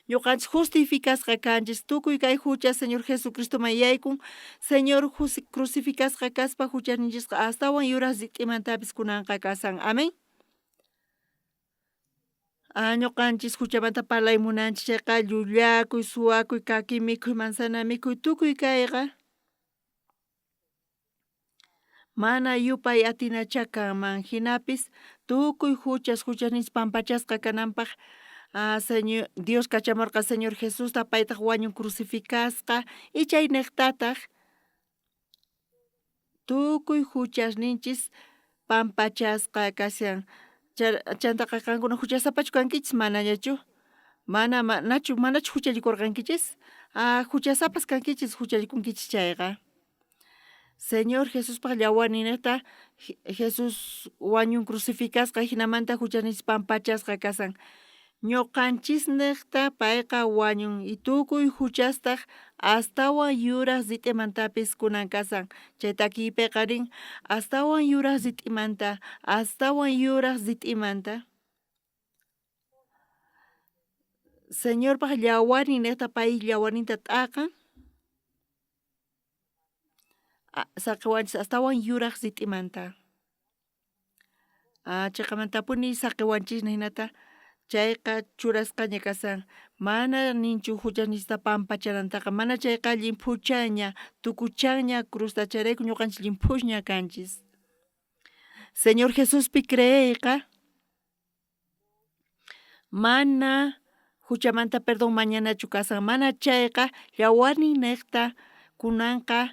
Ñoqanchis justificasqa kanchis tukuy kay jucha Señor Jesucristoman yaykun. Señor crucificasqa kaspa juchasninchisqa astawan yuraj rit'imantapis kunanqa kashan. Amén. Ñoqanchis juchamanta parlay munanchis chayqa llullakuy, suwakuy, kaki mikhuy, manzana mikhuy, tukuy kayqa mana yupay atinachá kanman. Jinapis tukuy juchas juchasninchis pampachasqa kananpaj Señor Dios kachamorqa Señor Jesusta paytaj wañun crucificasqa y chaynejtataj Tukuy juchasninchis pampachasqa kashan. Chantaqa qankuna juchasapachu kankichis? Manañachu. Mana manachu manachu juchallikorqankichis? Ah, juchasapas kankichis juchallikunkichis chayqa. Señor Jesuspaj llawarninnejta Jesús wañun crucificasqa jinamanta juchasninchis pampachasqa kashan. Ñoqanchisnejta payqa wañun y tukuy juchastaj astawan yuraj rit'imantapis kunan kashan. Chay takiypeqa rin, Astawan yuraj rit'imanta, astawan yuraj rit'imanta. Señorpaj llawarninnejta pay llawarninta t'aqan, saqewanchis astawan yuraj rit'imanta. Cheqamantapuni saqewanchisna jinata chayqa churasqaña kashan mana ninchu juchasninchista pampachanantaqa mana chayqa llimphuchanña tukuchanña cruzta chayrayku ñoqanchis llimphusña kanchis. Señor Jesuspi creeyqa mana juchamanta perdón mañanachu kashan mana chayqa llawarnin nejta kunanqa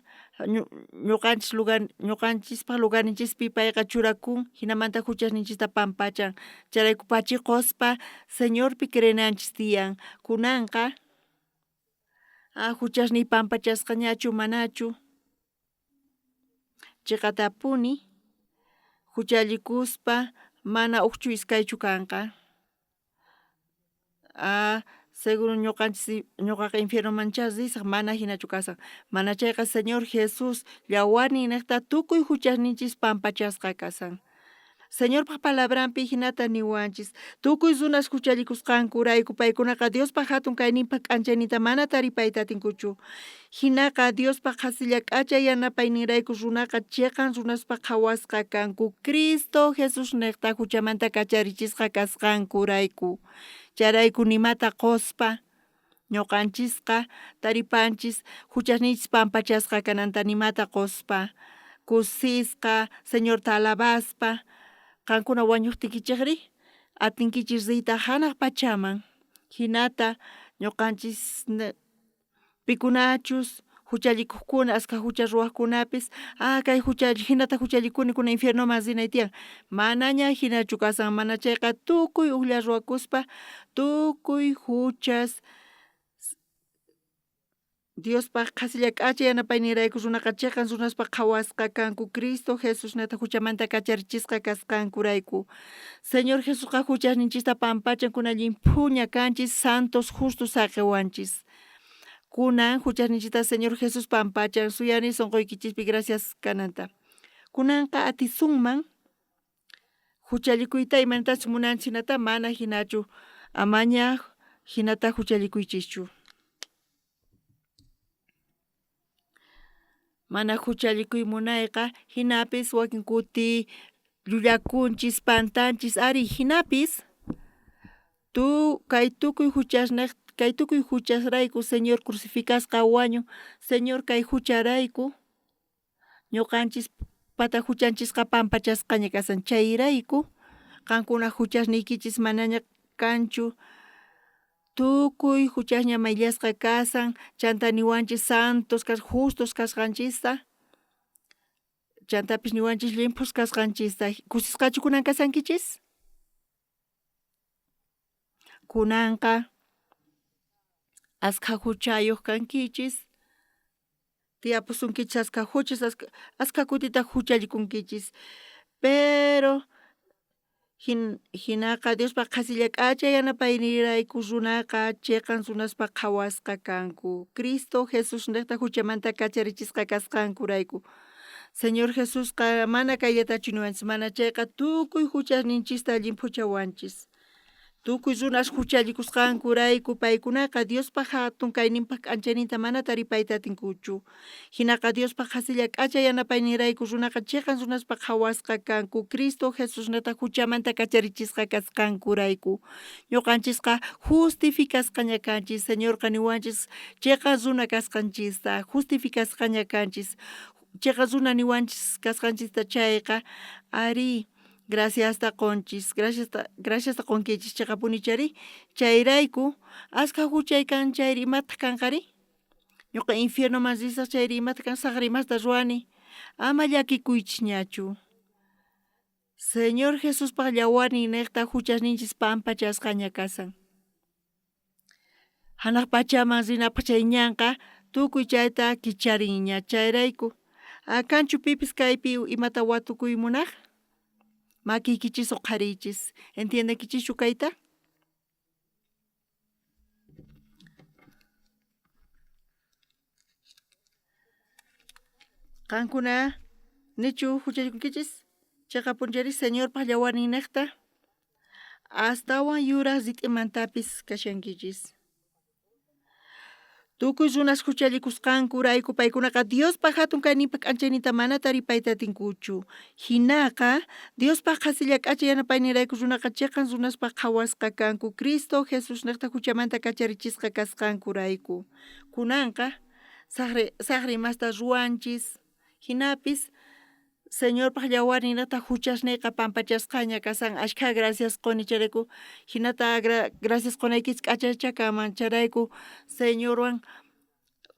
ñoqanchis lugar ñoqanchispaj lugarninchispi payqa churakun jinamanta juchasninchista pampachan chayrayku pachiqospa Señorpi creenanchis tiyan kunanqa juchasniy pampachasqañachu manachu. Cheqatapuni juchallikuspa mana ujchu iskaychu kanqa. Seguro ñoqanchis ñoqaqa infiernomanchá risaj mana jinachu kasaj. Mana chayqa Señor Jesús llawarnin nejta tukuy juchasninchis pampachasqa kashan. Señorpa palabranpi jinata niwanchis, Tukuy runas juchallikusqankurayku paykunaqa Diospa jatun kayninpa k'anchayninta mana taripayta atinkuchu. Jinaqa Diospa qhasilla k'acha yanapayninrayku runaqa cheqan runaspa qhawasqa kanku Cristo Jesusnejta juchamanta kacharichisqa kasqankurayku. Chayrayku nimata qospa Ñoqanchisqa taripanchis juchasninchis pampachasqa kananta nimata qospa, kusisqa Señorta alabaspa. Qankuna wañojtiykichejrí, atinkichis riyta janaj pachaman. Jinata ñoqanchis pikunachus juchallikojkuna, ashkha jucha ruwajkunapis, ah kay jucha jinata juchallikuni kunan infiernoman rinay tiyan. Manaña jinachu kashan, manachayqa tukuy ujlla ruwakuspa tukuy juchas Diospaj qhasilla k'acha yanapayninrayku runaqa cheqan runaspa qhawasqa kanku Cristo Jesusnejta juchamanta kacharichisqa kasqankurayku. Señor Jesusqa juchasninchista pampachan, kunan llimphuña kanchis, santos, justos saqewanchis. Kunan juchasninchista Señor Jesús pampachan, suyani sonqoykichispi gracias kananta. Kunanqa atisunman juchallikuyta imaynatachus munanchis jinata, mana jinachu, amaña jinata juchallikuychischu. Mana juchallikuy munayqa jinapis wakin kuti llullakunchis, pantanchis, ari jinapis tu kay tukuy juchasnej kay tukuy juchasrayku Señor crucificasqa wañun, Señor kay jucharayku ñoqanchis pata juchanchisqa pampachasqaña kashan chayrayku qankuna juchasniykichis manaña kanchu tukuy juchasña mayllasqa kashan chantá niwanchis santos justos kasqanchista chantapis niwanchis llimphus kasqanchista kusisqachu kunan kashankichis? Kunanqa askha juchayoj kankichis, tiyapusunkichis askha juchas, askha kutitaj juchallikunkichis, pero jinaqa Diospa qhasilla k'acha yanapayninrayku runaqa cheqan runaspaj qhawasqa kanku, Cristo Jesusnejta juchamanta kacharichisqa kasqankurayku. Señor Jesusqa mana kayllatachu niwanchis, mana chayqa tukuy juchasninchista llimphuchawanchis. Tukuy runas juchallikusqankurayku paykunaqa Diospa jatun kayninpaj k'anchayninta mana taripayta atinkuchu. Jinaqa Diospa qhasilla k'acha yanapayninrayku runaqa cheqan runaspaj qhawasqa kanku, Cristo Jesusnejta juchamanta kacharichisqa kasqankurayku. Ñoqanchisqa justificasqaña kanchis, Señorqa niwanchis cheqan runa kasqanchista, justificasqaña kanchis. Cheqan runa niwanchis kasqanchista chayqa, arí, graciasta qonchis, graciasta qonkichis cheqapunichari. Chayrayku askha juchay kan chayri imataj kanqari? Ñoqa infiernoman risaj chayri imataj kan? Sajra imasta ruwani. Ama llakikuychisñachu. Señor Jesuspaj llawarnin nejta juchasninchis pampachasqaña kasan. Janaj pachaman rinapaj chay ñanqa tukuy chayta kicharinña. Chayrayku, kanchu pipis kaypi imata watukuy munaj? Makiykichis uqhariychis. Entiendenkichischu kayta? Qankuna nichu juchallikunkichis? Cheqapunchari Señorpaj llawarnin nejta astawan yuraj rit'imantapis kashankichis. Tukuy runas juchallikusqankurayku paykunaqa Diospa jatun kayninpa k'anchayninta mana taripayta atinkuchu. Jinaqa Diospa qhasilla k'acha yanapayninrayku runaqa cheqan runaspaj qhawasqa kanku, Cristo Jesusnejta juchamanta kacharichisqa kasqankurayku. Kunanqa sajra imasta ruwanchis, jinapis Señorpaj llawarninrajtaj juchasneyqa pampachasqaña kashan, ashkha gracias qoni chayrayku, jinata gracias qonaykichis k'achacha kanman, chayrayku Señorwan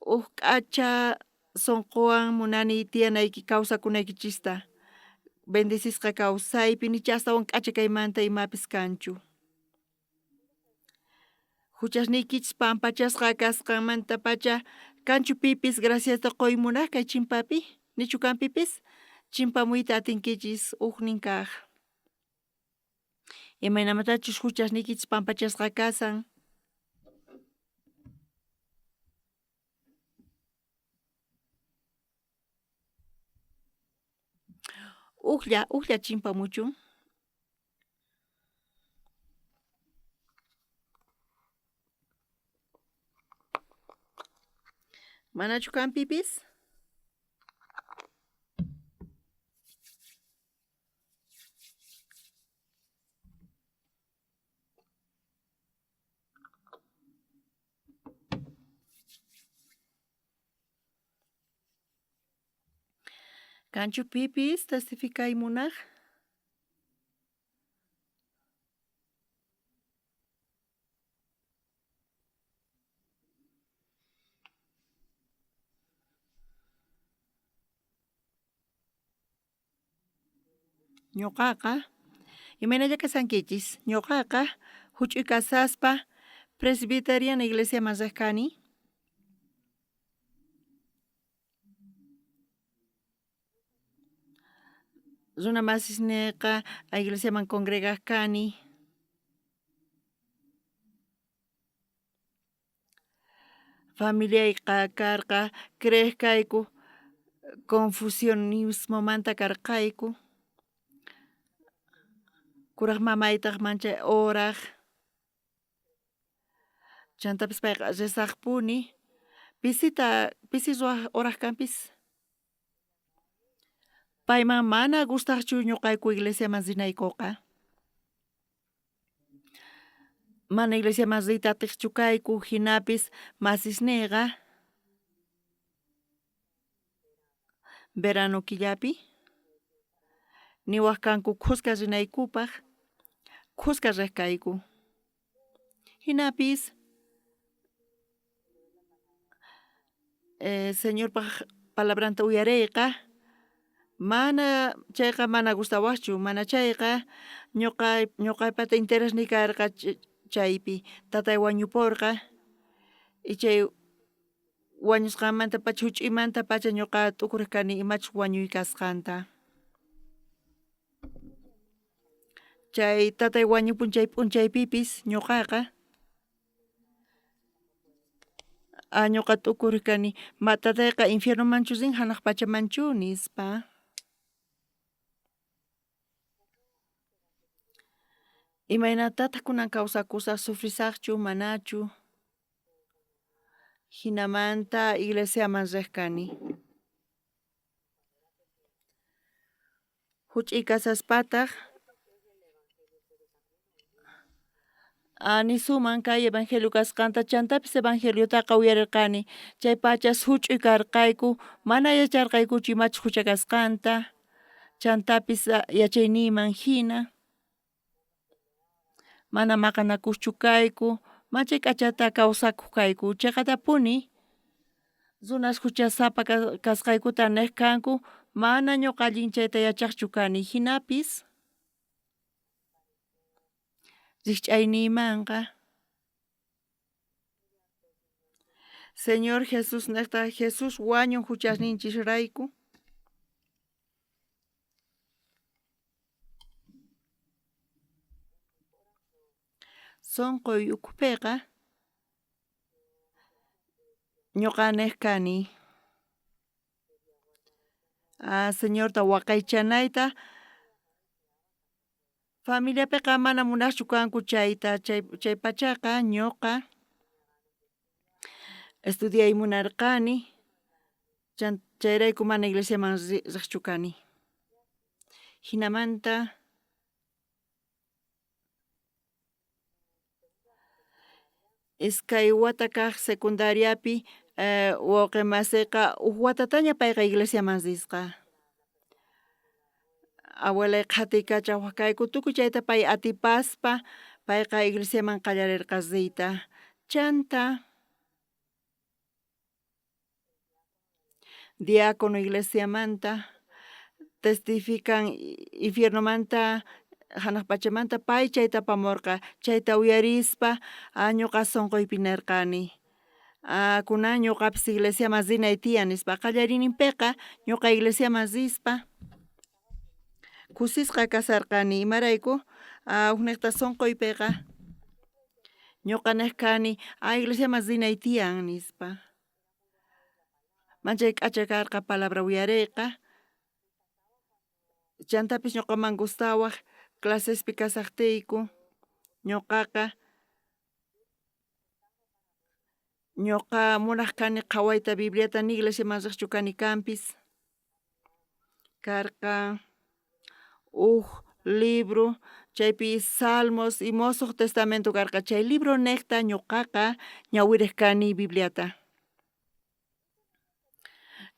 uj k'acha sonqowan munani tiyanayki kawsakunaykichista, bendecisqa kawsaypi nicha astawan k'acha kaymanta imapis kanchu. Juchasniykichis pampachasqa kasqanmantapacha kanchu pipis graciasta qoy munaj kay chimpapi? Nichu kan pipis? Chimpamuyta atinkichis ujnin kaj. Imaynamantachus juchasniykichis pampachasqa kasan. Ujlla, ujlla chimpamuchun. Manachu kan pipis? Kanchu pipis testificay munaj? Ñoqaqa imaynalla kashankichis? Ñoqaqa huch'uy kasaspa Presbiteriana iglesiaman riq kani. Runa masisniyqa iglesiaman congregaq kani. Familiayqa karqa creeq kayku confucionismomanta karqayku. Kuraj mamaytaj manchay oraj. Chantapis payqa rezajpuni pisita pisi ruwaj oraj kanpis. Payman mana gustajchu ñuqayku iglesiaman rinaykuqa. Mana iglesiaman riyta atiqchu kayku jinapis masisniyqa verano killapi niwaj kanku khuska rinaykupaj, khuska rej kayku. Jinapis Señorpaj palabranta uyareyqa mana chayqa mana gustawajchu, mana chayqa ñuqa ñuqaypata interesniy karqa. Chaypi tatay wañuporqa y chay wañusqanmantapacha juch'uymantapacha ñuqa t'ukurej kani imachus wañuy kasqanta. Chay tatay wañupun chay p'unchaypipis ñuqaqa ñuqa t'ukurej kani ma tatayqa infiernomanchu rin janaj pachamanchu nispa. Imaynatataj kunan kawsakusaj sufrisajchu manachu. Jinamanta iglesiaman rej kani. Juch'iy kasaspataj nisuman kay evangelio kasqanta chantapis evangeliotaqa uyarerqani chay pachas juch'uy karqayku mana yacharqaykuchu imachus jucha kasqanta chantapis yachayniyman jina mana maqanakuschu kayku machay k'achata kawsakoj kayku cheqatapuni runas juchasapa kasqaykuta nej kanku mana ñuqa allin chayta yachajchu kani jinapis rijch'ayniymanqa Señor Jesús nejta Jesús wañun juchasninchisrayku. Sonqoy ukhupeqa ñuqa nej kani Señorta waqaychanayta familiapeqa mana munajchu kanku chayta chay pachaqa ñuqa estudiay munarqani chayrayku mana iglesiaman rejchu kani jinamanta Iskay wata kaj secundariapi wawqe maseyqa uj watataña payqa iglesiaman risqa. Abuelay qhatiykachawaj kayku tukuy chayta pay atipaspa payqa iglesiaman qallarerqa riyta. Chanta diácono iglesiamanta testifican infiernomanta janaj pachamanta pay chayta apamorqa chayta uyarispa ñuqa sonqoypi nerqani kunan ñuqapis iglesiaman rinay tiyan nispa qallariyninpeqa ñuqa iglesiaman rispa kusisqa kasarqani imarayku ujnejta sonqoypeqa ñuqa nej kani iglesiaman rinay tiyan nispa manchay k'acha karqa palabra uyareyqa chantapis ñuqaman gustawaj clasespi kasajtiyku ñuqaqa ñuqa munaj kani qhawayta Bibliata ni iglesiaman rejchu kani kanpis karqa uj libro chaypi Salmos y Mosoj Testamento karqa chay libro nejta ñuqaqa ñawirej kani Bibliata.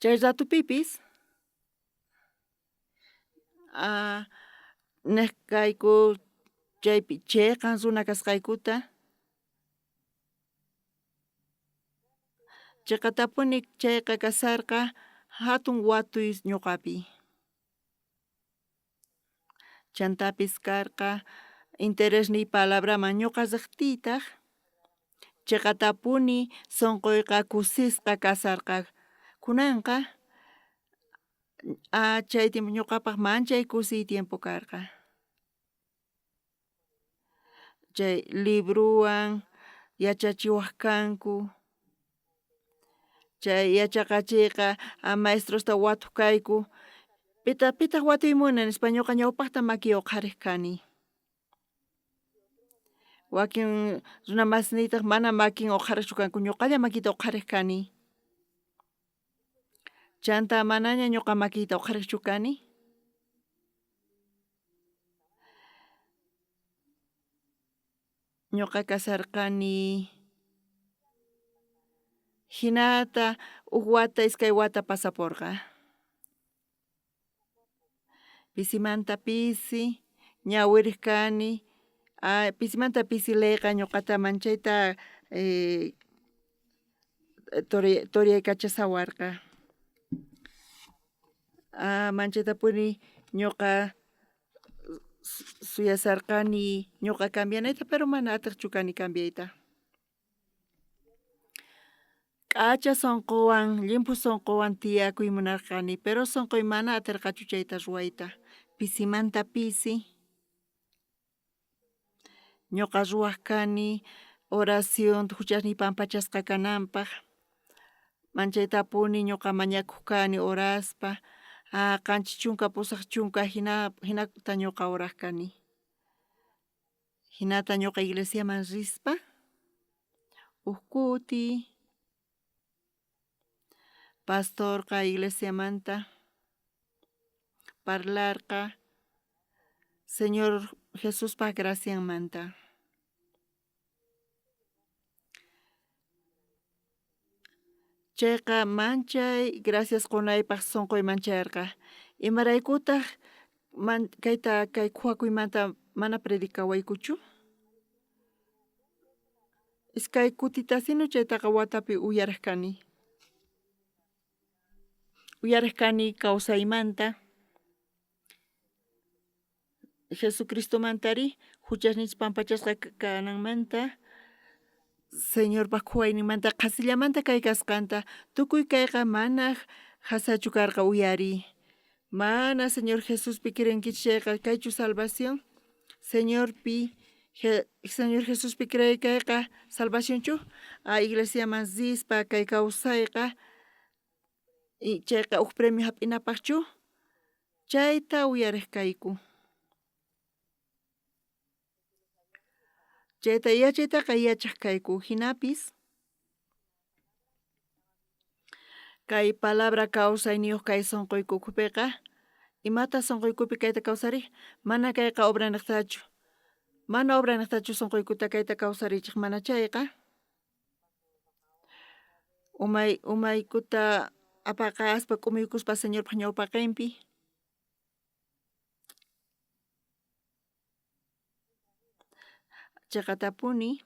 Chay ratupipis nej kayku chaypi cheqan runa kasqaykuta cheqatapuni chayqa kasarqa jatun watuy ñuqapi. Chantapis karqa interesniy palabraman ñuqa rejtiytaj cheqatapuni sonqoyqa kusisqa kasarqa kunanqa chay tiempo ñuqapaj manchay kusiy tiempo karqa. Chay librowan yachachiwaj kanku chay yachaqachiyqa maestrosta watuj kayku pitaq pitaq watuy munan nispa ñuqa ñawpajta makiy uqharej kani. Wakin runa masniytaj mana makin uqharejchu kanku ñuqalla makiyta uqharej kani. Chanta manaña ñuqa makiyta uqharejchu kani. Ñuqa kasarqani jinata uj wata iskay wata pasaporqa. Pisimanta pisi ñawirej kani pisimanta pisi leyqa ñuqata manchayta toriyaykachasawarqa. Manchaytapuni ñuqa Suyasarqani ñoqa cambianayta pero mana atiqchu kani cambiayta. K'acha sonqowan, llimphu sonqowan tiyakuy munarqani, pero sonqoy mana atirqachu chayta ruwayta. Pisimanta pisi ñoqa ruwaq kani oración huchasniy pampachasqa kananpaq. Manchaytapuni ñoqa mañakuq kani oraspa, 78 jina jinata ñoqa oraq kani. Jinata ñoqa iglesiaman rispa, uj kuti pastorqa iglesiamanta parlarqa Señor Jesuspa gracianmanta. Chayqa manchay gracias qonaypaq sonqoyman chayarqa. Imaraykutaq man kayta kay qhawakuymanta mana predicawaykuchu? Iskay kutitasinu chaytaqa watapi uyariq kani. Uyariq kani kawsaymanta, Jesucristomantari huchasninchik pampachasqa kananmanta, Señorpa qhuwayninmanta qhasillamanta kay kasqanta, tukuy kayqa mana jasachu karqa uyariy. Mana Señor Jesuspi creenkichik chayqa kaychu salvación? Señorpi Señor Jesuspi creey kayqa salvacionchu? A iglesiaman rispa kay kawsayqa chayqa uj premio jap'inapaqchu? Chayta uyariq kayku. Chayta yachaytaqa yachaq kayku jinapis kay palabra kawsayniyuq kay sonqoyku ukhupiqa imata sonqoykupi kayta kawsariq? Mana kayqa obraniqtachu, mana obraniqtachu sonqoykuta kayta kawsarichiq, mana chayqa umay umaykuta apaqaspa k'umuykuspa Señorpaq ñawpaqinpi. Chiqatapuni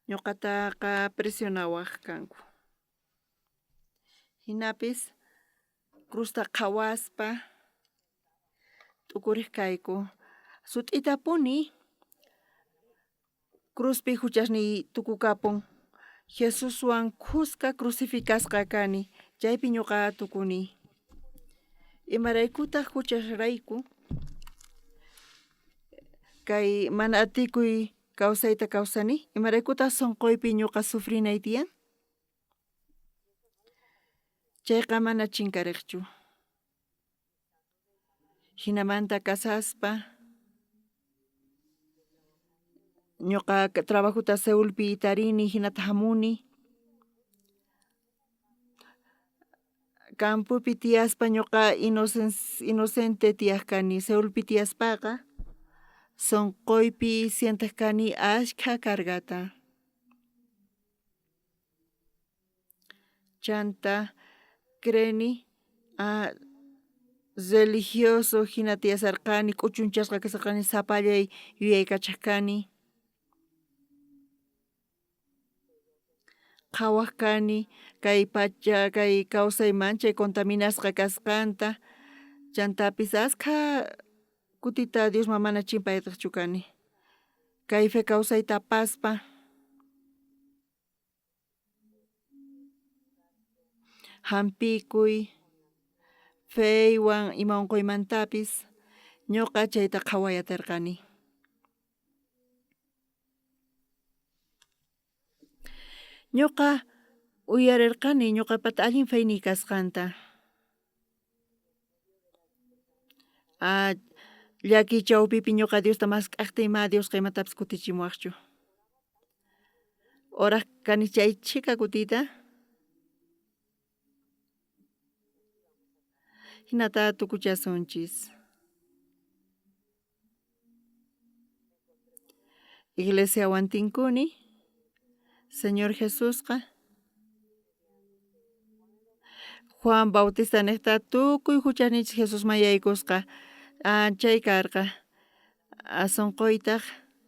ñuqataqa presionawaq kanku. Jinapis cruzta qhawaspa t'ukuriq kayku. Sut'itapuni cruzpi huchasniy tukukapun. Jesuswan khuska crucificasqa kani, chaypi ñuqa tukuni. Imaraykutaq huchasrayku kay mana atikuy kawsayta kawsani? Imaraykutaq sonqoypi ñuqa sufrinay tiyan? Chayqa mana chinkariqchu. Jinamanta kasaspa ñuqa trabajota Seulpi tarini jinata jamuni. Campopi tiyaspa ñuqa inocente tiyaq kani, Seulpi tiyaspaqa sonqoypi sienteq kani ashkha cargata. Chanta creeni religioso jina tiyasarqani, k'uchunchasqa kasarqani, sapallay yuyaykachaq kani. Qhawaq kani kay pacha kay kawsay manchay contaminasqa kasqanta, chantapis askha kutita Diosman mana chimpaytiqchu kani. Kay fe kawsayta apaspa jampikuy feywan ima unquymantapis ñuqa chayta qhaway atirqani. Ñuqa uyarirqani ñuqapata allin feyniy kasqanta. Llakiy chawpipi ñuqa Diosta mask'aqtiy ma Diosqa imatapis kutichimuwaqchu. Oraq kani chay chhika kutita. Jinata tukuchasunchis. Iglesiawan tinkuni, Señor Jesusqa Juan Bautista niqta tukuy huchasninchis Jesusman yaykusqa chay karqa. Sunquytaq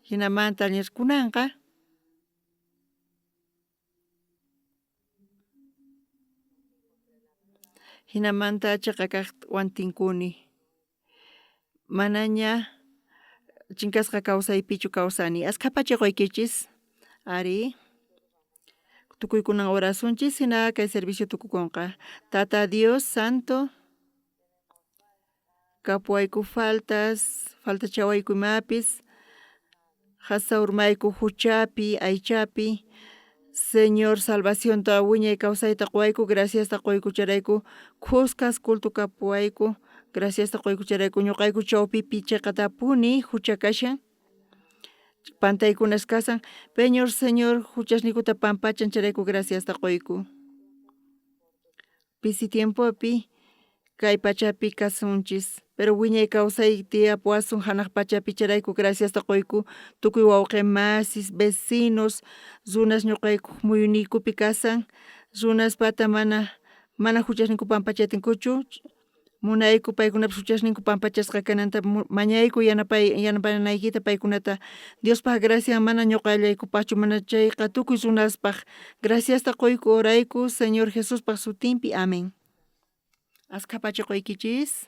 jinamanta kunanqa jinamanta chiqa kaqwan tinkuni. Manaña chinkasqa kawsaypichu kawsani. Askha pacha qoykichis. Ari. Tukuykunan orasunchis hina kay servicio tukukunqa. Tata Dios Santo, kapuwayku faltas, faltachawayku imapis, qasa urmayku huchapi, aychapi. Señor salvacionta wiñay kawsayta quwayku, graciasta qoyku chayrayku khuskas culto kapuwayku, graciasta qoyku chayrayku ñuqayku chawpipi chiqatapuni hucha kashan, pantaykunas kashan, Peñor Señor huchasniykuta pampachan chayrayku graciasta qoyku. Pisi tiempopi kay pachapi kasunchis, pero wiñay kawsay tiyapuwasun hanaq pachapi chayrayku graciasta qoyku tukuy wawqi masis, vecinos, runas ñuqayku muyuniykupi kasan, runaspata mana mana huchasninku pampachatinkuchu, munayku paykunapis huchasninku pampachasqa kananta mañayku yanapay yanapanaykita paykunata Diospaj gracian mana ñuqallaykupaqchu mana chayqa tukuy runaspaq graciasta qoyku orayku Señor Jesuspaq sutinpi. Amén. Askha pacha qoykichis.